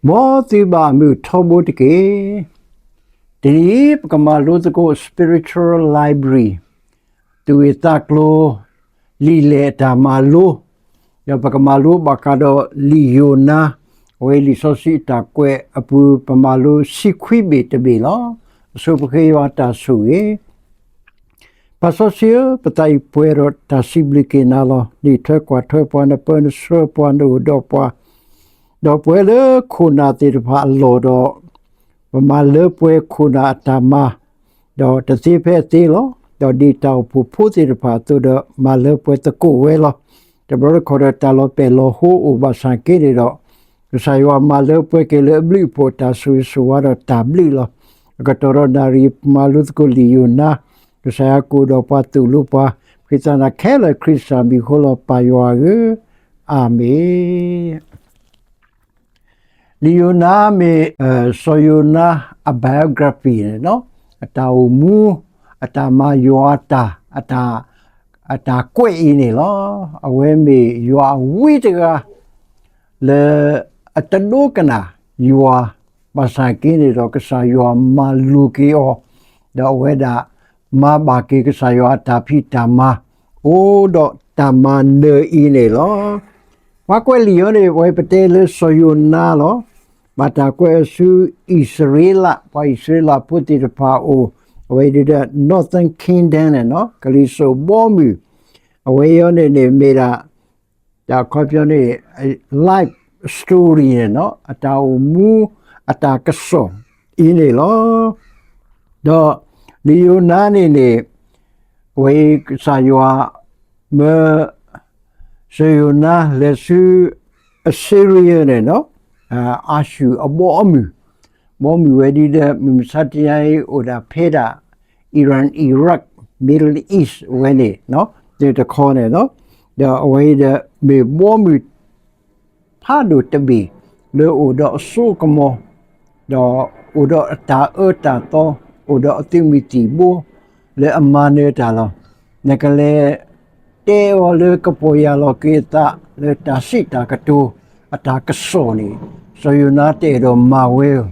မ်သုဘၣ်မုာ်ထီဘိတက့ၢ်. တနံၤအံၤ ပကမၤလိသကိး Spiritual Library သူၣ်ဝံၣ်သးကျိၤ လံာ်လဲၢ်အတၢ်မၤလိ, ဒီးပကမၤလိဘၣ်ဃးဒီးလံာ်ယိၤနါ, အဝဲလံာ်စီဆှံအတၢ်ကွဲးအပူၤ ပမၤလိဆံခွံဘ့ၣ်တဘ့ၣ်လီၤ. အဆိပဃ့ယွၤတၢ်ဆိၣ်ဂ့ၤ ပၢ်စီဆှံဧၢ, ပသးအံၤပှဲၤဒီးတၢ်စံးဘျုးက့ၤနၤလီၤ. နအံးထွဲကွၢ်ထွဲပှၤ, နပၢနဆှၢပှၤ, နအိၣ်ဒီးပှၤ, ဒီးပှဲၤလၢခိၣ်နၢ်သ့ၣ်တဖၣ်အလီၢ်ဒီး ပမၤလၢပှဲၤခိၣ်နၢ်အတၢ်မၤ, ဒီးတသ့ဖဲအသ့လီၤ. ဒီးဒ်တၢ်အိၣ်ဖှိၣ်ဖိသ့ၣ်တဖၣ်အသိးဒီး မၤလၢပှဲၤသကိးဝဲလီၤ. တဘျီတခီၣ်ဒီးတၢ်လီၤပဲာ်လီၤဟိအိၣ်ဘၣ်ဆၣ်က့န့ၣ်ဒီး ကစၢ်ယွၤမၤလၢပှဲၤက့ၤလၢအဘျုးအဖှိၣ် တၢ်ဆိၣ်ဂ့ၤဆိၣ်ဝါဒီးတၢ်ဘျုးလီၤ. အကတီၢ်ဒီးနၣ်ရံၣ်ပမၤလိသကိးလံာ်ယိၤနါ, ကစၢ်ယွၤကအိၣ်ဒီးပှၤ သိၣ်လိပှၤ, ဃ့သးနၤခဲလၢာ် ခရံာ်စၢ်မံၤအဃိလီၤ ပၢ်ယွၤဧၢ, အၤမ့ၣ်. လံာ်ယိၤနါမ့ၢ် စီၤယိၤနါအ biography န့ၣ်လီၤ. အတၢ်အိၣ်မူ, အတၢ်မၤယွၤအတၢ်, အတၢ်ကွဲးအံၤန့ၣ်လီၤ. အဝဲမ့ၢ်ယွၤအဝံတဂၤ လၢအတဒိကနၣ်ယွၤ, ဘၣ်ဆၣ်က့န့ၣ်ဒီး ကစၢ်ယွၤမၤလိၤက့ၤအီၤ, ဒီးအဝဲဒၣ်မၤဘၣ်က့ၤကစၢ်ယွၤအတၢ်ဖံးတၢ်မၤ, အိၣ်ဒီးတၢ်မၤနၢၤအံၤန့ၣ်လီၤ. ပှၤကွဲးလံာ်ယိၤန့ၣ် အဝဲပတဲလၢစီၤယိၤနါလီၤ. ဘၣ်တၢ်ကွဲးအီၤဆူအံၣ်စရ့လး, ပှၤအံၣ်စရ့လးဖိသ့ၣ်တဖၣ်အအိၣ်, အဝဲဒၣ်ဒီး Northern Kingdom န့ၣ်လီၤ, ကလံၤစိးဘီမုၢ်, အဝဲအံၤန့ၣ်န့ၣ် မ့ၢ်ဒၣ် တၢ်ခီပညီန့ၣ် life story န့ၣ်လီၤ, အတၢ်အိၣ်မူ အတၢ်ကစီၣ်အံၤန့ၣ်လီၤ. ဒီးလံာ်ယိၤနါန့ၣ်န့ၣ် အဝဲကစၢ်ယွၤ မၢ စီၤယိၤနါလဲၤဆူ Assyria န့ၣ်လီၤ, အၤၡူၣ်အဘီအမုၢ်, ဘီမုၢ်ဝဲဒၣ်ဒီး မုၢ်မဆါတနံၤအံၤ အိၣ်ဒၣ်ဖဲဒၣ် Iran, Iraq, Middle East ဝဲန့ၣ်, န့ၣ်တခီန့ၣ်လီၤ. ဒီးအဝဲအံၤဒီး မ့ၢ်ဘီမုၢ် ဖးဒိၣ်တဘ့ၣ် လၢအိၣ်ဒီးအစိကမီၤ, ဒီးအိၣ်ဒီးအတၢ်အၢတၢ်သီ, အိၣ်ဒီးအသုးမုၢ်သံၣ်ဘိ လၢအမၤနၢၤတၢ်လီၤ. နကလဲၤတဲအီၤလၢကပီၢ်ယၢ်လီၤက့ၤအသး လၢတၢ်စံးတၢ်ကတိၤ အတၢ်ကစီၣ်န့ၣ် စီၤယိၤနါတအဲၣ်ဒိးမၤဝဲဧၢ.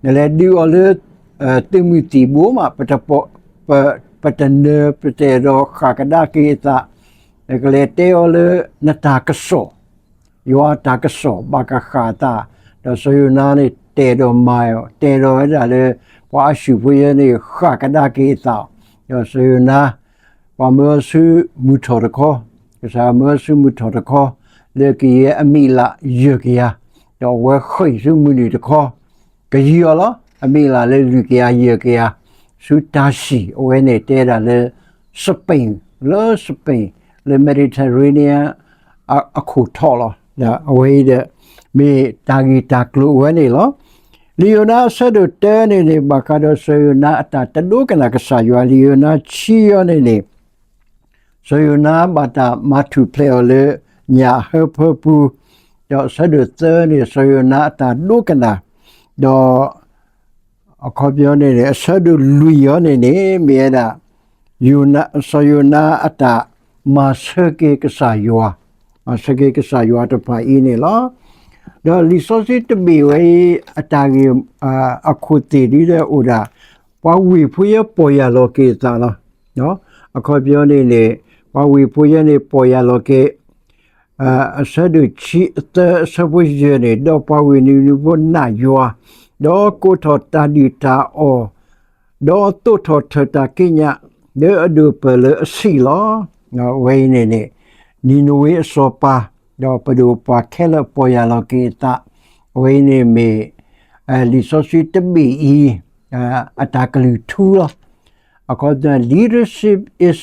နလဲၤဒုးအီၤလၢ သုးမုၢ်သံၣ်ဘိမး ပတပီၢ်, ပ, ပတနၢၤ ပတအဲၣ်ဒိးဃၣ်ကဒါက့ၤအသး, နကလဲၤတဲအီၤလၢနတၢ်ကစီၣ်, ယွၤအတၢ်ကစီၣ်ဘၣ်ကဃၣ်အသး, ဒီးစီၤယိၤနါန့ၣ် တအဲၣ်ဒိးမၤအီၤ, တအဲၣ်ဒိးဝဲဒၣ်လၢ ပှၤအၤၡူၣ်ဖိယဲန့ၣ် ဃၣ်ကဒါက့ၤအသး, ဒီးစီၤယိၤနါ ပှၤမၢအီၤဆူမုၢ်ထီၣ်တခီ, ကစၢ်ယွၤမၢအီၤဆူမုၢ်ထီၣ်တခီ, လၢကယဲၢ်အမံးလးယဲၢ်ကယၤ, ဒီးအဝဲဃ့ၢ်ဆူမုၢ်နုာ်တခီ, ကယံၤအီၤလီၤ, အမံးလးလၢလွံၢ်ကယၤယဲၢ်ကယၤ, ဆူတၢ်စံၣ် အဝဲန့ၣ်တဲဒၣ်လၢ Spain, လၢ Spain, လၢ Mediterranean အခိၣ်ထီၣ်လီၤ. အဝဲအံၤဒီး မ့ၢ်တၢ်ဂ့ၢ်တၢ်ကျိၤအဝဲန့ၣ်လီၤ. လံာ်ယိၤနါအဆၢဒိၣ်တၢန့ၣ်န့ၣ် ဘၣ်ဃးဒီးစီၤယိၤနါအတၢ်တဒိကနၣ်ကစၢ်ယွၤ, လံာ်ယိၤနါဆံအံၤန့ၣ်န့ၣ် စီၤယိၤနါဘၣ်တၢ်မၤထူၣ်ဖျဲးအီၤလၢညၣ်အဟၢဖၢပူၤ, ဒီးအဆၢဒိၣ်သၢန့ၣ် စီၤယိၤနါအတၢ်ဒိကနၣ်, ဒီး အခီပညီန့ၣ်န့ၣ် အဆၢဒိၣ်လွံၢ်အံၤန့ၣ်န့ၣ် မ့ၢ်ဝဲဒၣ် စီၤယိၤနါအတၢ်မၤဆၢက့ၤကစၢ်ယွၤ, မၤဆၢက့ၤကစၢ်ယွၤတဖၣ်အံၤန့ၣ်လီၤ. ဒီးလံာ်စီဆှံတဘ့ၣ်ဝဲအံၤ အတၢ်ဂ့ၢ်အခိၣ်သ့ၣ်ဒ်ဒီးအိၣ်ဒၣ် ပှၤဝ့ၢ်ဖိယဲပီၢ်ယၢ်လီၤက့ၤအသးလီၤ. အခီပညီန့ၣ်န့ၣ် ပှၤဝ့ၢ်ဖိယဲန့ၣ်ပီၢ်ယၢ်လီၤက့ၤ အဆၢဒိၣ်ဆံအသၢအဆၢဖိယဲၢ်န့ၣ်, ဒီးပှၤဝ့ၢ်နံၤနဝ့ဖိနာ်ယွၤ, ဒီးကိးထီၣ်တၢ်ဒုၣ်တၢ်အီၣ်, ဒီးသိးထီၣ်ထၢၣ်တၢ်ကံးညာ် လၢအဒိၣ်ပၢၢ်လၢအဆံးလီၤ. အဝဲအံၤန့ၣ်န့ၣ် နံၤနဝ့အစီၤပၤ, ဒီးပဒိၣ်ပှၤခဲလၢာ်ပီၢ်ယၢ်လီၤက့ၤအသး, အဝဲအံၤန့ၣ်မ့ၢ် လံာ်စီဆှံတဘ့ၣ်အံၤ အတၢ်ကလုၢ်ထူလီၤ. အခီပညီ leadership is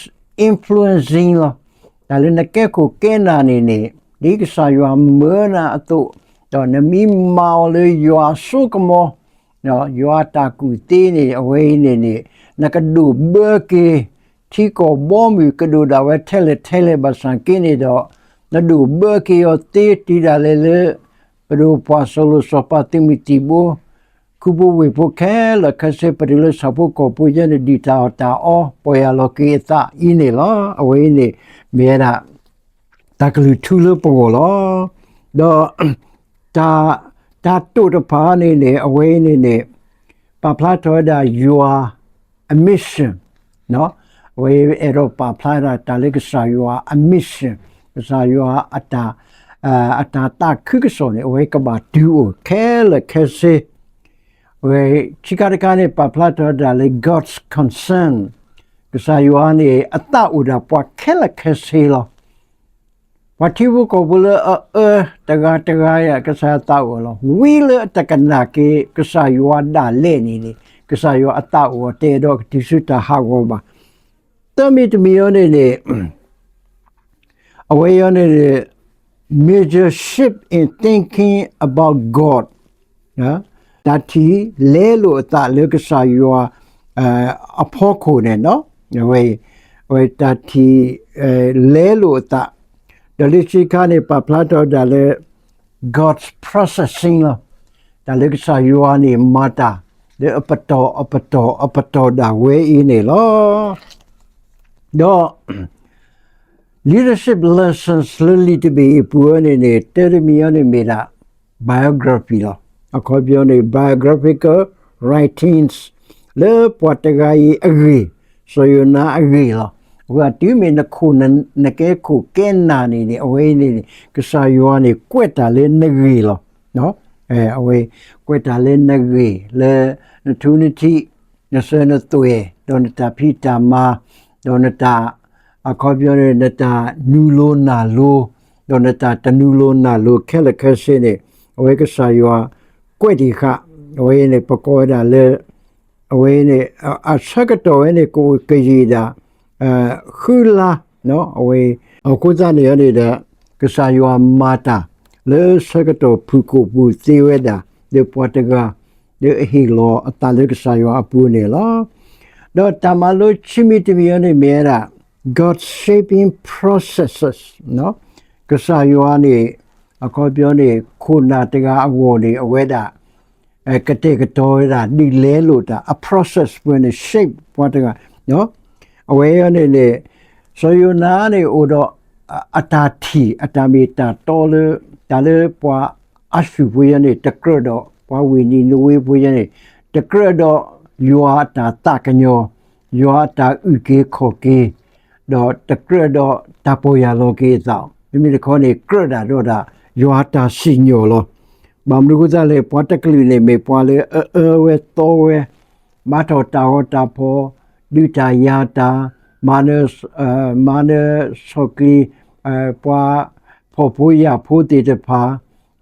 influencing လီၤ. တၢ်လၢနကဲခိၣ်ကဲနၢ်န့ၣ်န့ၣ် ဒ်ကစၢ်ယွၤမၢနၤအသိး, ဒီးနမ့ၢ်မၤအီၤလၢယွၤအစိကမီၤ, ယွၤအတၢ်ကူၣ်သ့န့ၣ် အဝဲအံၤန့ၣ်န့ၣ် နကဒိၣ်ဘၢက့ၤ ထံကီၢ်ဘီမုၢ်ကဒိၣ်ဒၣ်ဝဲထဲလဲၣ်ထဲလဲၣ်ဘၣ်ဆၣ်က့န့ၣ်ဒီး နဒိၣ်ဘၢက့ၤအီၤသ့တုၤဒၣ်လဲာ်လၢ ပဒိၣ်ပှၤစီၤလိၤစီၤပၤသုးမုၢ်သံၣ်ဘိ ခူဖိဝ့ၢ်ဖိခဲလၢာ်ခဲဆ့ ပတုၤလၢဆၣ်ဖိကီၢ်ဖိယဲန့ၣ် ဒုၣ်တၢ်အီၣ်တၢ်အီ ပီၢ်ယၢ်လီၤက့ၤအသးအံၤန့ၣ်လီၤ. အဝဲအံၤန့ၣ် မ့ၢ်ဝဲဒၣ် တၢ်ကလုၢ်ထူလၢပဂီၢ်လီၤ. ဒီးတၢ် တၢ်တိာ်တဖၣ်န့ၣ်န့ၣ် အဝဲအံၤန့ၣ်န့ၣ် ပာ်ဖျါထီၣ်ဝဲဒၣ်ယွၤအ mission, အဝဲအဲၣ်ဒိးပာ်ဖျါဒၣ်တၢ်လၢကစၢ်ယွၤအ mission, ကစၢ်ယွၤအတၢ် အတၢ်သးခုကစီၣ်န့ၣ် အဝဲကဘၣ်တုၤအိၣ်ခဲလၢာ်ခဲဆ့ ဝဲခံခါတခါန့ၣ် ပာ်ဖျါထီၣ်ဒၣ်လၢ God's concern, ကစၢ်ယွၤန့ၣ် အသးအိၣ်ဒၣ်ပှၤခဲလၢာ်ခဲဆ့လီၤ. ပှၤထံဖိကီၢ်ဖိလၢအအၢတဂၤတဂၤ ကစၢ်ယွၤအသးအိၣ်လီၤ. ဝံလၢအတကနၣ်က့ၤကစၢ်ယွၤဒၣ်လဲာ်န့ၣ်န့ၣ် ကစၢ်ယွၤအသးအိၣ်အီၤ တအဲၣ်ဒိးကတုၤဆူတၢ်ဟးဂီၤဘၣ်. သၢမံၤတမံၤအံၤန့ၣ်န့ၣ် အဝဲအံၤန့ၣ်န့ၣ် major shift in thinking about God, တၢ်ထံၣ်လဲလိာ်အသးလၢကစၢ်ယွၤ အဖီခိၣ်န့ၣ် အဝဲ အဝဲတၢ်ထံၣ် လဲလိာ်အသး, ဒီးလၢခံခါန့ၣ် ပာ်ဖျါထီၣ်ဒၣ်လၢ God's processing လီၤ. တၢ်လၢကစၢ်ယွၤန့ၣ်မၤတၢ် လၢအပတီၢ်အပတီၢ်အပတီၢ်ဒၣ်ဝဲအံၤန့ၣ်လီၤ. ဒီး leadership lessons လၢလံာ်တဘ့ၣ်အံၤအပူၤန့ၣ်န့ၣ် တၢတမံၤအံၤန့ၣ်မ့ၢ်ဒၣ် biography လီၤ. အခီပညီန့ၣ် biographical writings လၢပှၤတဂၤအံၤအဂ့ၢ်, စီၤယိၤနါအဂ့ၢ်လီၤ. အဃိတုၤမ့ၢ်နခိၣ်နကဲခိၣ်ကဲနၢ်န့ၣ်န့ၣ် အဝဲအံၤန့ၣ်န့ၣ် ကစၢ်ယွၤန့ၣ်ကွဲးတၢ်လၢနဂ့ၢ်လီၤ. အဝဲကွဲးတၢ်လၢနဂ့ၢ် လၢနထူနထံး နစၢၤနသွဲၣ် ဒီးနတၢ်ဖံးတၢ်မၤ ဒီးနတၢ် အခီပညီန့ၣ် နတၢ်နူၤလိၤနၢ်လိၤ ဒီးနတၢ်တနူၤလိၤနၢ်လိၤခဲလၢာ်ခဲဆ့န့ၣ် အဝဲကစၢ်ယွၤကွဲးတံၢ်ဃာ် အဝဲန့ၣ် ပကိးဝဲဒၣ်လၢ အဝဲန့ၣ် အဆၢကတီၢ်ဝဲန့ၣ် ကအိၣ်ကယံာ်ဒၣ် ဃုလါ အဝဲ အဃိသတးန့ၣ်န့ၣ်ဒီး ကစၢ်ယွၤမၤတၢ် လၢဆၢကတီၢ်ဖုၣ်ကိာ်ပူၤသ့ဝဲဒၣ် လၢပှၤတဂၤ လၢအဟ့ၣ်လီၤအသးလၢကစၢ်ယွၤအပူၤန့ၣ်လီၤ. ဒီးတၢ်မၤလိခံမံၤတမံၤအံၤန့ၣ်မ့ၢ်ဝဲဒၣ် God's shaping processes, ကစၢ်ယွၤန့ၣ် အခီပညီန့ၣ် ခိၣ်နၢ်တဂၤအဂီၢ်န့ၣ် အဝဲဒၣ် ကတဲာ်ကတီၤဝဲဒၣ် ဒုးလဲလိာ်တၢ် အ process ပူၤန့ၣ် shape ပှၤတဂၤ အဝဲအံၤန့ၣ်န့ၣ် စီၤယိၤနါန့ၣ်အိၣ်ဒီး အတၢ်ထံၣ် အတၢ်မ့ၢ်တၢ်တီလၢ တၢ်လၢပှၤအၤၡူၢ်ဖိယဲန့ၣ် တကြၢးဒီး ပှၤဝ့ၢ်နံၤနဝ့ဖိယဲန့ၣ် တကြၢးဒီး ယွၤအတၢ်သးကညီၤ ယွၤအတၢ်အုၣ်က့ၤခီၣ်က့ၤ ဒီးတကြၢးဒီးတၢ်ပီၢ်ယၢ်လီၤက့ၤအသး မ့မ့ၢ်တခီန့ၣ် ကြၢးဒၣ်ဒီးဒၣ် ယွၤအတၢ်စံၣ်ညီၣ်လီၤ. ဘၣ်မနုၤအဃိသတးလဲၣ် ပှၤတကလုာ်န့ၣ် မ့ၢ်ပှၤလၢအအၢဝဲသီဝဲ ဘါထီၣ်တၢ်ဂီၤတၢ်ဖီၣ် ဒုးတၢ်ယၤတၢ် မၤနၢၤ မၤနၢၤဆီၣ်ကျံၤ ပှၤဖှီၣ်ဖိယာ်ဖိသ့ၣ်တဖၣ်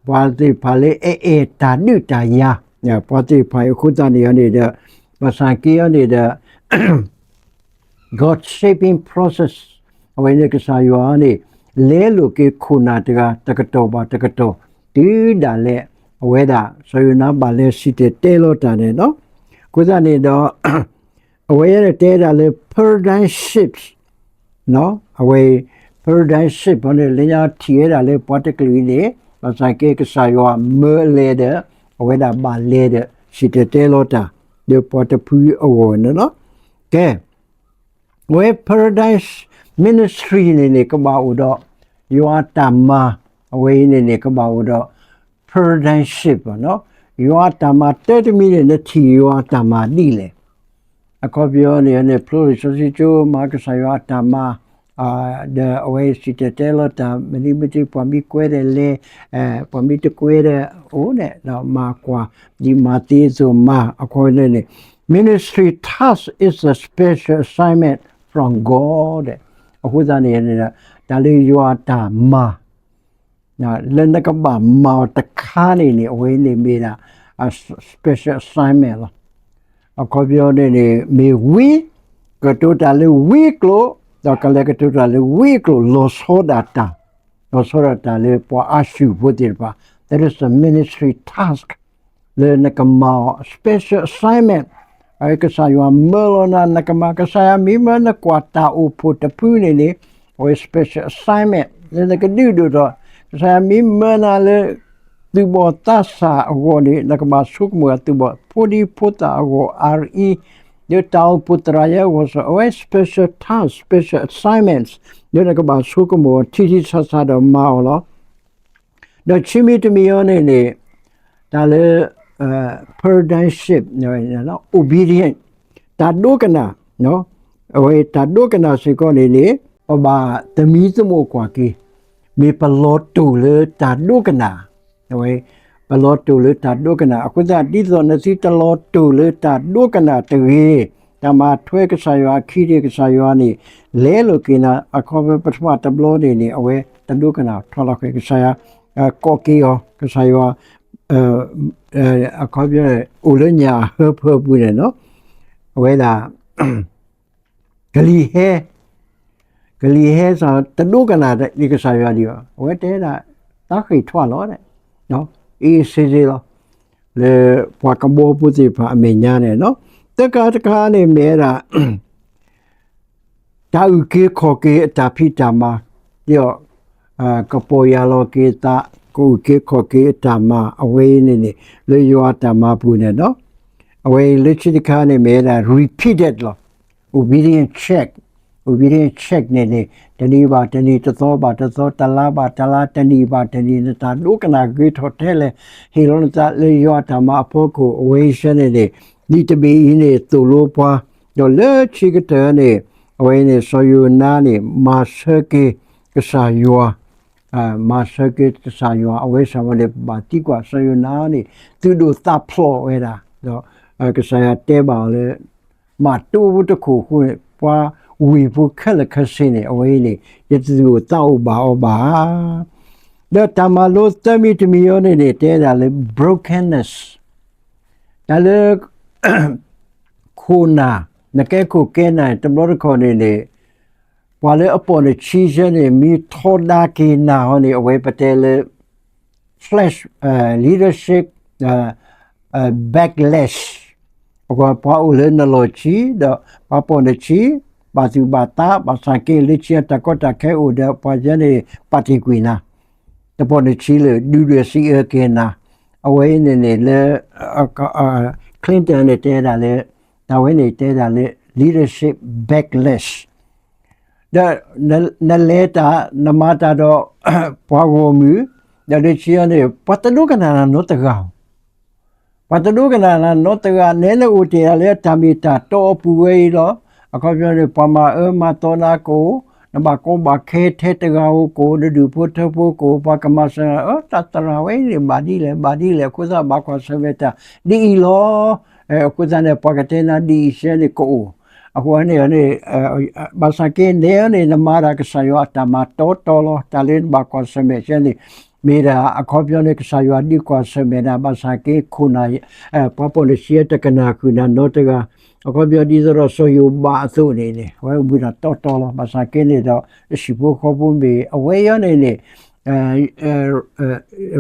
ပှၤသ့ၣ်တဖၣ်လၢအအဲၣ်တၢ်ဒုးတၢ်ယၤ ပှၤသ့ၣ်တဖၣ်အံၤအဃိသတးန့ၣ်န့ၣ်ဒီး ဘၣ်ဆၣ်က့အံၤန့ၣ်ဒီး God's shaping process အဝဲန့ၣ်ကစၢ်ယွၤန့ၣ် လဲလိာ်က့ၤခိၣ်နၢ်တဂၤ တကတီၢ်ဘၣ်တကတီၢ် တုၤဒၣ်လဲာ် အဝဲဒၣ် စီၤယိၤနါဘၣ်လဲၤစံၣ်တဲၤတဲလီၤတၢ်န့ၣ်လီၤ. အဃိသတးန့ၣ်ဒီး အဝဲန့ၣ်တဲဒၣ်လၢ paradigm shift အဝဲ paradigm shift အံၤန့ၣ် လၢညါထံၣ်ဝဲဒၣ်လၢပှၤတကလုာ်အံၤန့ၣ် ဘၣ်ဆၣ်က့ကစၢ်ယွၤမၢအလဲၤဒီး အဝဲဒၣ်ဘၣ်လဲၤဒီး စံၣ်တဲၤတဲလီၤတၢ် ဒီးပှၤတဖုအဂီၢ်န့ၣ်လီၤ. ကဲ အဝဲ paradigm ministry န့ၣ်န့ၣ် ကဘၣ်အိၣ်ဒီး ယွၤအတၢ်မၤ အဝဲအံၤန့ၣ်န့ၣ် ကဘၣ်အိၣ်ဒီး paradigm shift ယွၤအတၢ်မၤတၢ်တမံၤန့ၣ် နထံၣ်ယွၤအတၢ်မၤဒ်လဲၣ် အခီပညီန့ၣ်န့ၣ် ဖျိလံာ်စီဆှံကၠိ မၤကစၢ်ယွၤအတၢ်မၤ ဒီးအဝဲစံၣ်တဲၤတဲလီၤတၢ် မနုၤမ့ၢ်တ့ၢ် ပှၤမ့ၢ်ကွဲဒီးလဲၤ ပှၤမ့ၢ်တကွဲဒီး အိၣ်န့ၣ် ဒီးမၤကွၢ် ဒ်မၤသ့အသိးမၤ အခီပညီန့ၣ် ministry task is a special assignment from God အဃိသတးန့ၣ် တၢ်လၢယွၤအတၢ်မၤ လၢနကဘၣ်မၤအီၤတခါန့ၣ်န့ၣ် အဝဲန့ၣ်မ့ၢ်ဒၣ် special assignment လီၤ. အခီပညီန့ၣ်န့ၣ် မ့ၢ်ဝံ ကတိၤတၢ်လၢဝံအကျိာ် ဒီးကလဲၤကတိၤတၢ်လၢဝံအကျိာ် လီၤဆီဒၣ်တၢ် လီၤဆီဒၣ်တၢ်လၢပှၤအၤၡူၢ်ဖိသ့ၣ်တဖၣ် that is a ministry task လၢနကမၤအီၤ special assignment အဝဲကစၢ်ယွၤမၢလီၤနၤ နကမၤ ကစၢ်ယွၤမ့ၢ်မၢနကွၢ်တၢ်အိၣ်ဖှိၣ်တဖုန့ၣ်န့ၣ် အဝဲ special assignment လၢနကဒုးဒိၣ်ထီၣ် ကစၢ်ယွၤမ့ၢ်မၢနၤလၢ သူၣ်ဘီၣ်သးစၢ်အဂီၢ်န့ၣ် နကဘၣ်ဆိကမိၣ်အသူၣ်ဘီၣ် ဖိဒံဖိသၣ်အဂီၢ်အါအံၤ ဒီးတၢ်အိၣ်ဖှိၣ်သရၣ်ယဲအဂီၢ်စ့ၢ် အဝဲ special task, special assignments လၢနကဘၣ်ဆိကမိၣ်ထံထံဆးဆးဒီးမၤအီၤလီၤ. ဒီးခံမံၤတမံၤအံၤန့ၣ်န့ၣ် တၢ်လၢ paradigm shift, obedient, တၢ်ဒိကနၣ်, အဝဲတၢ်ဒိကနၣ်စ့ၢ်ကီးန့ၣ်န့ၣ် ပဘၣ်သမံသမိးကွၢ်က့ၤ, မ့ၢ်ပလီၤတိာ်လၢတၢ်ဒိကနၣ်, အဝဲ ပလီၤတိာ်လၢတၢ်ဒိကနၣ်, အဃိသတး ဒ်သိးနသုတလီၤတိာ်လၢတၢ်ဒိကနၣ်တဂ့ၤ, တၢ်မၤထွဲကစၢ်ယွၤအခံန့ၣ် ကစၢ်ယွၤန့ၣ် လဲလိာ်က့ၤနၤ, အခီပညီပထမတဘျီန့ၣ်န့ၣ် အဝဲတဒိကနၣ်ထီၣ်လီၤဃဲၤ ကစၢ်ယွၤ ကိးက့ၤအီၤ, ကစၢ်ယွၤ အခီပညီ အိၣ်လၢညၣ်အဟၢဖၢပူၤန့ၣ်လီၤ, အဝဲဒၣ် ကလံၤဟဲ, ကလံၤဟဲစ့ၢ် တဒိကနၣ်ဒံးကစၢ်ယွၤဒံးဘၣ်, အဝဲတဲဒၣ် တၢ်ဃ့ၢ်ထွါလီၤ, အ့ၣ်စ့စ့လီၤ, လၢပှၤကဘီဖိသ့ၣ်တဖၣ်အမဲာ်ညါန့ၣ်လီၤ, တကးတခါန့ၣ်မ့ၢ်ဝဲဒၣ် တၢ်အုၣ်က့ၤခီၣ်က့ၤအတၢ်ဖံးတၢ်မၤ, ဒီး ကပီၢ်ယၢ်လီၤက့ၤအသး, ကအုၣ်က့ၤခီၣ်က့ၤအတၢ်မၤ အဝဲအံၤန့ၣ်န့ၣ် လၢယွၤအတၢ်မၤပူၤန့ၣ်လီၤ, အဝဲအံၤလၢခံတခါန့ၣ်မ့ၢ်ဝဲဒၣ် repeated လီၤ, obedient check, obedient check န့ၣ်န့ၣ် တနံၤဘၣ်တနံၤ တသီဘၣ်တသီ တလါဘၣ်တလါ တနံၣ်ဘၣ်တနံၣ် နတၢ်ဒိကနၣ်ဂ့ၤထီၣ်ထဲလဲၣ်, ဟ့ၣ်လီၤနသးလၢယွၤအတၢ်မၤအဖီခိၣ် အဝဲအံၤစ့ၢ်န့ၣ်န့ၣ် ဒ်တဘ့ၣ်အံၤန့ၣ် သိၣ်လိပှၤ, ဒီးလၢခံကတၢၢ်န့ၣ် အဝဲန့ၣ် စီၤယိၤနါန့ၣ် မၤဆၢက့ၤကစၢ်ယွၤ, မၤဆၢက့ၤကစၢ်ယွၤ အဝဲစ့ၢ်ဝဲန့ၣ် ပဘၣ်သံကွၢ် စီၤယိၤနါန့ၣ် သူၣ်ဒိၣ်သးဖျိးဝဲဒၣ်, ဒီး ကစၢ်ယွၤတဲဘၣ်အီၤလၢ မၤတိဖိတခိၣ်အဃိန့ၣ် ပှၤဝ့ၢ်ဖိခဲလၢာ်ခဲဆ့န့ၣ် အဝဲအံၤန့ၣ် ယတသူၣ်အိၣ်သးအိၣ်ဘၣ်အီၤဘၣ်ဧါ. ဒီးတၢ်မၤလိသၢမံၤတမံၤအံၤန့ၣ်န့ၣ် တဲဒၣ်လၢ brokenness, တၢ်လၢ ခိၣ်နၢ်, နကဲခိၣ်ကဲနၢ် တဘျီတခီၣ်န့ၣ်န့ၣ် ပှၤလၢအပိာ်နဆံဆၢန့ၣ် မ့ၢ်ထီဒါက့ၤနၤဟီန့ၣ် အဝဲပတဲလၢ flesh, leadership backlash, ပှၤအိၣ်လၢနလီၢ်ခံ ဒီးပှၤပိာ်နဆံ ဘၣ်သူၣ်ဘၣ်သး ဘၣ်ဆၣ်က့လၢခံတၢ်ကီတၢ်ခဲအိၣ်ဒီး ပှၤယဲန့ၣ် ပာ်တ့ၢ်ကွံာ်နၤ, တပိာ်နဆံလၢာ် ဒုးဒွဲၣ်စံးအၢက့ၤနၤ, အဝဲအံၤန့ၣ်န့ၣ်လၢ Clinton န့ၣ်တဲဒၣ်လၢ တၢ်ဝဲန့ၣ်တဲဒၣ်လၢ leadership backlash ဒီးနလဲၤတၢ် နမၤတၢ်ဒီး ပှၤဂီၢ်မုၢ်, ဒီးလၢခံအံၤန့ၣ် ပှၤတဒိကနၣ်နၤနီတဂၤ, ပှၤတဒိကနၣ်နၤနီတဂၤ နဲနအိၣ်တ့ၢ်ဒၣ်လၢတၢ်မ့ၢ်တၢ်တီအပူၤဝဲအံၤလီၤ. အခီပညီန့ၣ် ပှၤမၤအၢမၤသီနၤကအိၣ်, နဘၣ်ကီဘၣ်ခဲထဲတဂၤဧိၤကအိၣ်, နဒူၣ်ဖိထၢဖိကအိၣ်, ပှၤကမၤစၢၤနၤ အၢ တၢ်သရၣ်ဝဲအံၤန့ၣ် ဘၣ်ဒ်လဲၣ် ဘၣ်ဒ်လဲၣ် အဃိသတးဘၣ်ကွၢ်ဆၢၣ်မဲာ်တၢ်ဒ်အံၤလီၤ. အဃိသတးန့ၣ် ပှၤကတဲနၤဒ်အံၤစ့ၢ်န့ၣ် ကအိၣ်, အဃိန့ၣ်န့ၣ် ဘၣ်ဆၣ်က့န့ၣ်န့ၣ် နမၤတၢ်ကစၢ်ယွၤအတၢ်မၤတီတီလီၤ. တၢ်လၢနဘၣ်ကွၢ်ဆၢၣ်မဲာ်စ့ၢ်န့ၣ် မ့ၢ်ဒၣ်အခီပညီန့ၣ် ကစၢ်ယွၤဒုးကွၢ်ဆၢၣ်မဲာ်နၤ ဘၣ်ဆၣ်က့ခိၣ်နၢ် ပှၤပိာ်နဆံတကနၣ်ဃုာ်နၤနီတဂၤ, အခီပညီဒ်သိးဒီးစီၤယိၤဘးအသိးန့ၣ်န့ၣ် အဝဲဝံၤဒီးတီတီလီၤ. ဘၣ်ဆၣ်က့န့ၣ်ဒီး တဆံးဖိဃီဖိမ့ၢ် အဝဲအံၤန့ၣ်န့ၣ်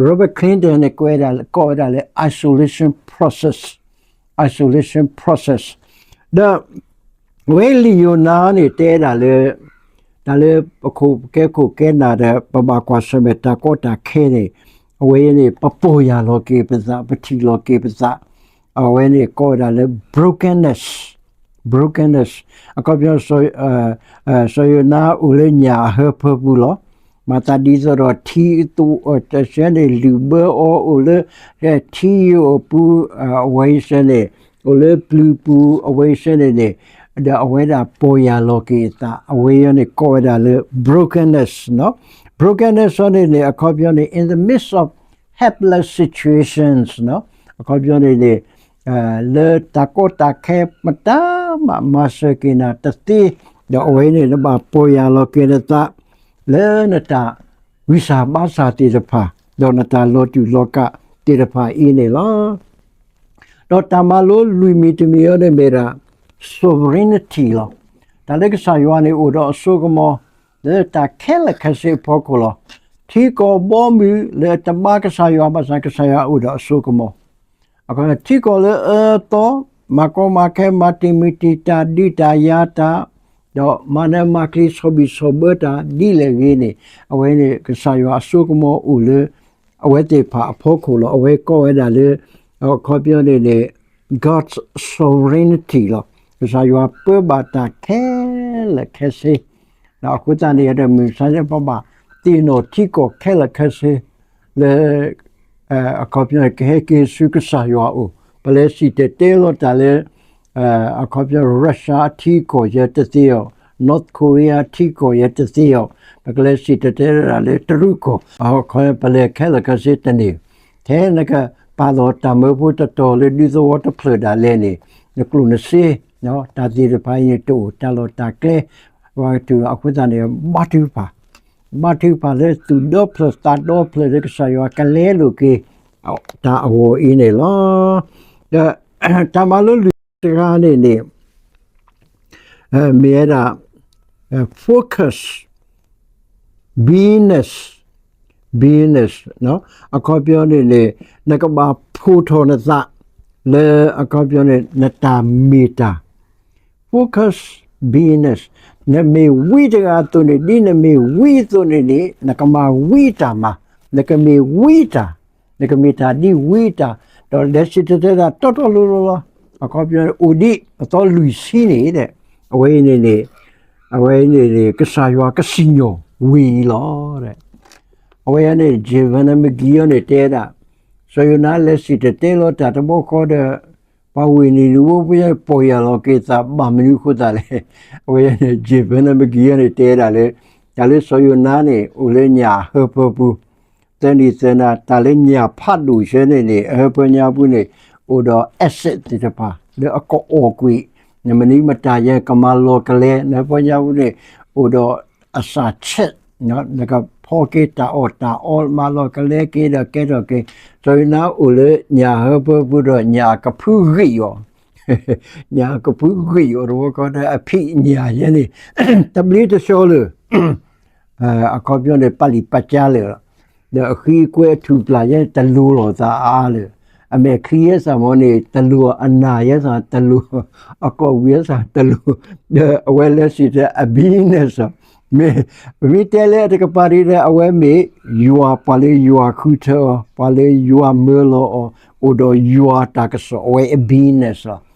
Robert Clinton န့ၣ် ကိးဝဲဒၣ်လၢ isolation process, isolation process ဒီး အဝဲလံာ်ယိၤနါန့ၣ် တဲဒၣ်လၢ တၢ်လၢပခိၣ်ပကဲခိၣ်ကဲနၢ်ဒီး ပဘၣ်ကွၢ်ဆၢၣ်မဲာ်တၢ်ကီတၢ်ခဲန့ၣ် အဝဲန့ၣ် ပပီၢ်ယၢ်လီၤက့ၤပသး ပထံၣ်လီၤက့ၤပသး အဝဲန့ၣ်ကိးဝဲဒၣ်လၢ brokenness, brokenness အခီပညီ စီၤယိၤနါအိၣ်လၢညၣ်အဟၢဖၢပူၤလီၤ. မၤသးဒ်သိးဒီးထံအသိးတဆၢန့ၣ် လုၢ်ဘၢအီၤအိၣ်လၢ ထံယိာ်အပူၤ အဝဲအံၤစ့ၢ်န့ၣ် အိၣ်လၢပျုၤပူၤ အဝဲအံၤစ့ၢ်န့ၣ်န့ၣ် ဒီးအဝဲဒၣ်ပီၢ်ယၢ်လီၤက့ၤအသး အဝဲအံၤန့ၣ်ကိးဝဲဒၣ်လၢ brokenness, brokenness န့ၣ်န့ၣ် အခီပညီန့ၣ် in the midst of helpless situations အခီပညီန့ၣ်န့ၣ် လၢတၢ်ကီတၢ်ခဲမတၤမး မၤစၢၤက့ၤနၤတသ့ ဒီးအဝဲန့ၣ် နဘၣ်ပီၢ်ယၢ်လီၤက့ၤနသး လၢနတၢ်ဂံၢ်စၢ်ဘါစၢ်သ့ၣ်တဖၣ် ဒီးနတၢ်လီၤတူာ်လီၤကာ်သ့ၣ်တဖၣ်အံၤန့ၣ်လီၤ. ဒီးတၢ်မၤလိလွံၢ်မံၤတမံၤအံၤန့ၣ်မ့ၢ်ဒၣ် sovereignty လီၤ. တၢ်လၢကစၢ်ယွၤန့ၣ်အိၣ်ဒီးအစိကမီၤ လၢတၢ်ခဲလၢာ်ခဲဆ့အဖီခိၣ်လီၤ. ထံကီၢ်ဘီမုၢ်လၢတဘါကစၢ်ယွၤဘၣ်ဆၣ် ကစၢ်ယွၤအိၣ်ဒီးအစိကမီၤ ထံကီၢ်လၢအအၢအသီ မၤကီမၤခဲ မၤတံာ်မုၢ်တံာ်တာ် ဒုးတၢ်ယၤတၢ် ဒီးမၤနၢၤမၤကျံၤ ဆီၣ်ဘံၣ်ဆီၣ်ဘၢတၢ် ဒ်လဲၣ်ဂ့ၤန့ၣ် အဝဲန့ၣ် ကစၢ်ယွၤအစိကမီၤအိၣ်လၢ အဝဲသ့ၣ်တဖၣ်အဖီခိၣ်လီၤ. အဝဲကိးဝဲဒၣ်လၢ အခီပညီန့ၣ်န့ၣ် God's sovereignty လီၤ. ကစၢ်ယွၤပၢဘၣ်တၢ်ခဲလၢာ်ခဲဆ့ ဒီးအဃိသတးန့ၣ်ဒီး မုၢ်မဆါတနံၤ ပဘၣ်သ့ၣ်နီၣ်ထံကီၢ်ခဲလၢာ်ခဲဆ့ လၢ အခီပညီန့ၣ် ကဟဲက့ၤဆူကစၢ်ယွၤအအိၣ်, ပလဲၤစံၣ်တဲၤတဲလီၤတၢ်လၢ အခီပညီ Russia အထံကီၢ်ယဲတသ့အီၤ, North Korea အထံကီၢ်ယဲတသ့အီၤ, ပကလဲၤစံၣ်တဲၤတဲလီၤတၢ်လၢတရူးကီၢ်, အခီပညီ ပလဲၤခဲလၢာ်ခဲဆ့တန့ၢ်, ထဲနကပာ်လီၤတၢ်မၢဖိတတီၤလၢဒူသဝီတဖျၢၣ်ဒၣ်လဲာ်န့ၣ် နကျိၣ်နစ့ တၢ်သ့ၣ်တဖၣ်အံၤန့ၣ်တအိၣ်, တၢ်လီၢ်တၢ်ကျဲ ပှၤကတုၤအဃိသတးန့ၣ် ဘါထုကဖၣ်, ဘါထုကဖၣ်လၢသူၣ်ဒီဖျၢၣ်သးဒီဖျၢၣ်လၢကစၢ်ယွၤကလဲလိာ်က့ၤ တၢ်အဂီၢ်အံၤန့ၣ်လီၤ. ဒီးတၢ်မၤလိလွံၢ်တဂၤန့ၣ်န့ၣ် မ့ၢ်ဝဲဒၣ် focus, business, business အခီပညီန့ၣ်န့ၣ် နကဘၣ်ဖီၣ်ထီၣ်နသး လၢအခီပညီန့ၣ် နတၢ်မ့ၢ်တၢ် focus business, နမ့ၢ်ဝံတဂၤအသိးန့ၣ် ဒ်နမ့ၢ်ဝံအသိးန့ၣ်န့ၣ် နကမၤဝံတၢ်မး, နကမ့ၢ်ဝံတၢ်, နကမ့ၢ်တၢ်ဒ်ဝံတၢ်, ဒီးလဲၤစံၣ်တဲၤတဲလီၤတၢ်တီတီလိၤလိၤလီၤ. အခီပညီန့ၣ် အိၣ်ဒံးအသီလွံၢ်ဆံန့ၣ်ဒီး အဝဲအံၤန့ၣ်န့ၣ် အဝဲအံၤန့ၣ်န့ၣ် ကစၢ်ယွၤကစံၣ်ညီၣ်ဝံၤအံၤလီၤ. အဝဲအံၤန့ၣ် James Van Meegeren အံၤန့ၣ်တဲဒၣ် စီၤယိၤနါလဲၤစံၣ်တဲၤတဲလီၤတၢ်တဘျီဃီဒီး ပှၤဝ့ၢ်နံၤနဝ့ဖိယဲပီၢ်ယၢ်လီၤက့ၤသးဘၣ်မနုၤအဃိသတးလဲၣ်. အဝဲအံၤန့ၣ် James Van Meegeren အံၤန့ၣ်တဲဒၣ်လၢ တၢ်လၢစီၤယိၤနါန့ၣ် အိၣ်လၢညၣ်ဟၢဖၢပူၤ သၢနံၤသၢနၤ တၢ်လၢညၣ်ဖးဒိၣ်ဆၢန့ၣ်န့ၣ် အဟၢဖၢညါပူၤန့ၣ် အိၣ်ဒီး acid သ့ၣ်တဖၣ် လၢအကအီၣ်ကွံာ် နမနုၤမတၤယဲကမၤလီၤကလဲ နဟၢဖၢညါပူၤန့ၣ် အိၣ်ဒီးအစၢ်ဆဲး နကဖီက့ၤတၢ်အီၣ်တၢ်အီ မၤလီၤကလဲက့ၤဒီးကဲထီၣ်က့ၤ စီၤယိၤနါအိၣ်လၢညၣ်ဟၢဖၢပူၤဒီးညၣ်ကဖုဂံၢ်အီၤ ညၣ်ကဖုဂံၢ်အီၤတဘျီဃီဒီးအဖံးညၣ်ယဲန့ၣ် တဘျ့တဆှီလၢာ် အခီပညီန့ၣ် ပာ်လံာ်ပာ်ကါလၢာ်လီၤ. ဒီးအဃံအကွဲအထူၣ်ပျၢ်ယဲန့ၣ် တလိၤလိာ်သးအါလၢာ်, အမဲာ်ချံယဲစ့ၢ်မ့ၢ်န့ၣ် တလိၤ အနၢ်ယဲစ့ၢ်တလိၤ အကီၢ်ဝံၤယဲစ့ၢ်တလိၤ ဒီးအဝဲလဲၤစံၣ်တဲၤ အ business မ့ၢ် ပမ့ၢ်တဲလၢအတကပၤဒ်ဒီး အဝဲမ့ၢ်ယွၤ ပှၤလၢယွၤဃုထၢအီၤ ပှၤလၢယွၤမၢလီၤအီၤ အိၣ်ဒီးယွၤတၢ်ကစီၣ် အဝဲအ business လီၤ.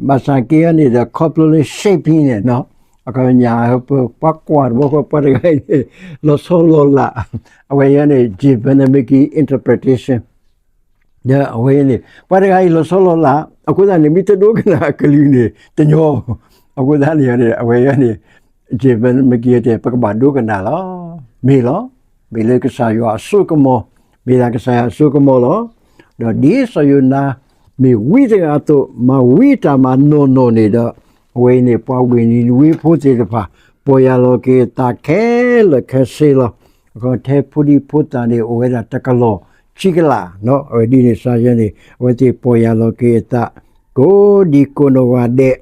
ဘၣ်ဆၣ်က့အံၤန့ၣ်ဒီး ခီဖျိလၢ shaping န့ၣ် အခီပညီ ပှၤကွၢ်တဘျီဃီ ပှၤတဂၤအံၤန့ၣ် လီၤဆီလီၤလး အဝဲအံၤန့ၣ် James Van Meegeren interpretation ဒီးအဝဲအံၤန့ၣ် ပှၤတဂၤအံၤလီၤဆီလီၤလး အဃိသတးန့ၣ် မ့ၢ်တဒိကနၣ်အကလုၢ်န့ၣ် တညီ အဃိသတးန့ၣ် အဝဲအံၤန့ၣ် James Van Meegeren တဲ ပကဘၣ်ဒိကနၣ်လီၤ. မ့ၢ်လီၤ. မ့ၢ်လၢကစၢ်ယွၤအစိကမီၤ, မ့ၢ်ဒၣ်ကစၢ်ယွၤအစိကမီၤလီၤ. ဒီးဒ်စီၤယိၤနါ မ့ၢ်ဝံတဂၤအသိး မၤဝံတၢ်မၤနီၢ်နီၢ်န့ၣ်ဒီး အဝဲအံၤန့ၣ် ပှၤဝ့ၢ်နံၤနဝ့ဖိသ့ၣ်တဖၣ် ပီၢ်ယၢ်လီၤက့ၤအသးခဲလၢာ်ခဲဆ့လီၤ. အခီထဲဖိဒံဖိသၣ်န့ၣ် အိၣ်ဝဲဒၣ်တကလီၢ်ဆံကလး, အဝဲဒ်န့ၣ်စ့ၢ်ကီးန့ၣ် အဝဲသ့ၣ်ပီၢ်ယၢ်လီၤက့ၤအသး ကိးဒံကိးနီၢ်ဂၤဒဲး,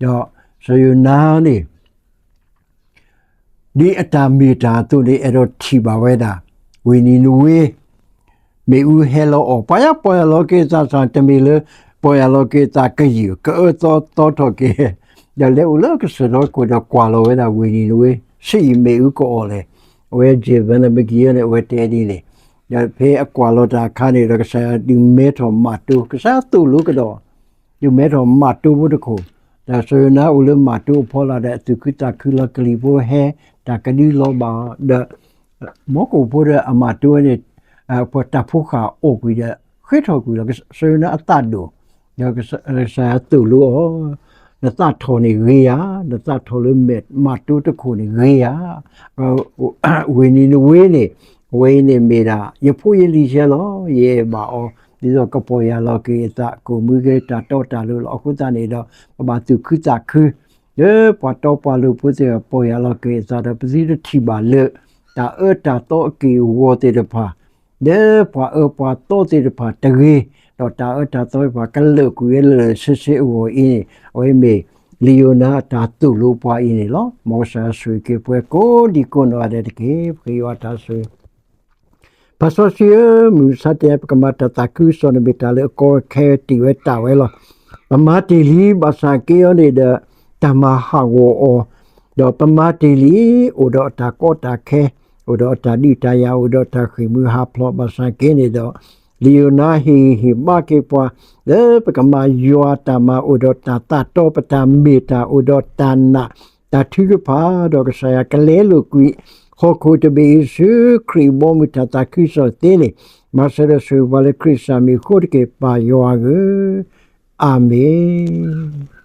ဒီးစီၤယိၤနါန့ၣ် ဒ်အတၢ်မ့ၢ်တၢ်အသိးန့ၣ် အဲၣ်ဒိးထံၣ်ဘၣ်ဝဲဒၣ် ဝ့ၢ်နံၤနဝ့ မ့ၣ်အူဟဲလီၤအီၣ်, ပှၤယါပီၢ်ယၢ်လီၤက့ၤအသးစ့ၢ် တမ့ၢ်လၢ ပီၢ်ယၢ်လီၤက့ၤအသးကယုၢ် ကအၢသီသီထီၣ်က့ၤ, ဒီးလဲၤအိၣ်လၢကစၢၢ်ဒီခိၣ်ဒီးကွၢ်လီၤဝဲဒၣ်ဝ့ၢ်နံၤနဝ့ ဆံးအံၤမ့ၣ်အူကအီၣ်လဲၣ်. အဝဲ James Van Meegeren န့ၣ် အဝဲတဲဒ်န့ၣ်, ဒီးဖဲအကွၢ်လီၤတၢ်အခါန့ၣ်ဒီး ကစၢ်ယွၤဒုးမဲထီၣ်မးတိ, ကစၢ်ယွၤသိၣ်လိကဒီး ဒုးမဲထီၣ်မးတိဖိတခိၣ်, ဒီးစီၤယိၤနါအိၣ်လၢမးတိအဖီလာ်ဒီး အသူၣ်ခုသးခုလီၤ ကလံၤဖိဟဲ, တၢ်ကဒုလီၤဘၣ်အီၤ, ဒီး မီကိၣ်ဖိဒီးအမးတိန့ၣ် ပှၤတၢ်ဖိဃၢ်အီၣ်ကွံာ်ဒီး ဃ့ထီၣ်ကွံာ်လီၤ. စီၤယိၤနါအသးဒိၣ်, ဒီးကစၢ်ယွၤသိၣ်လိအီၤ, နသးထီၣ်န့ၣ်ဂ့ၤဧါ, နသးထီၣ်လၢမဲးမးတိတခိၣ်န့ၣ်ဂ့ၤဧါ. ဝ့ၢ်နံၤနဝ့န့ၣ် အဝဲအံၤန့ၣ်မ့ၢ်ဒၣ် ယဖိယလံၤဆဲလီၤ, ယအဲၣ်ဘၣ်အီၤ, ဒ်သိးကပီၢ်ယၢ်လီၤက့ၤအသး ကိၣ်မူက့ၤတၢ်တီတၢ်လိၤလီၤ. အဃိသတးန့ၣ်ဒီး ပဘၣ်သူၣ်ခုသးခု လၢပှၤတီပှၤလိၤဖိသ့ၣ်တဖၣ်ပီၢ်ယၢ်လီၤက့ၤအသးဒီး ပသုတထံၣ်ဘၣ်လၢ တၢ်အၢတၢ်သီအက့ၢ်အဂီၤသ့ၣ်တဖၣ် လၢပှၤအၢပှၤသီသ့ၣ်တဖၣ်တဂ့ၤ, ဒီးတၢ်အၢတၢ်သီသ့ၣ်တဖၣ်ကလၢာ်ကွံာ်ဝဲလၢာ်လၢာ်ဆ့ဆ့အဂီၢ်အံၤန့ၣ် အဝဲမ့ၢ် လံာ်ယိၤနါအတၢ်သိၣ်လိပှၤအံၤန့ၣ်လီၤ. မ်ကစၢ်ယွၤဆိၣ်ဂ့ၤက့ၤပှၤကိးဒံကိးနီၢ်ဂၤဒဲးတက့ၢ်. ပဃ့ယွၤတၢ်ဆိၣ်ဂ့ၤ ပၢ်စီဆှံဧၢ, မုၢ်မဆါတနံၤ ပကမၤတၢ်သးခုကစီၣ်န့ၣ် မ့ၢ်တၢ်လၢအကီအခဲတ့ၢ်ဝဲတၢ်ဝဲလီၤ. ပမၤတ့ၢ်လံ ဘၣ်ဆၣ်က့အီၤန့ၣ်ဒီး တၢ်မၤဟးဂီၤအီၤ, ဒီးပမၤတ့ၢ်လံ အိၣ်ဒီးအတၢ်ကီတၢ်ခဲ, အိၣ်ဒီးအတၢ်ဒုးတၢ်ယၤ, အိၣ်ဒီးတၢ်ဃ့ၢ်မှံဟးဖျိး, ဘၣ်ဆၣ်က့န့ၣ်ဒီး လံာ်ယိၤနါဟ့ၣ်ဂံၢ်ဟ့ၣ်ဘါက့ၤပှၤ လၢပကမၤယွၤတၢ်မၤ အိၣ်ဒီးတၢ်သးတီ ပတၢ်မ့ၢ်တၢ် အိၣ်ဒီးတၢ်နာ် တၢ်ထုကဖၣ်, ဒီးကစၢ်ယွၤကလဲလိာ်ကွံာ် ဟီၣ်ခိၣ်တဘ့ၣ်အံၤဆူခရံာ်အဘီအမုၢ်တၢ်သးခုကစီၣ်သ့န့ၣ်, မၤစၢၤဒီးဆိၣ်ဂ့ၤပှၤလၢခရံာ်အမံၤအဃိတက့ၢ် ပၢ်ယွၤဧၢ, အၤမ့ၣ်.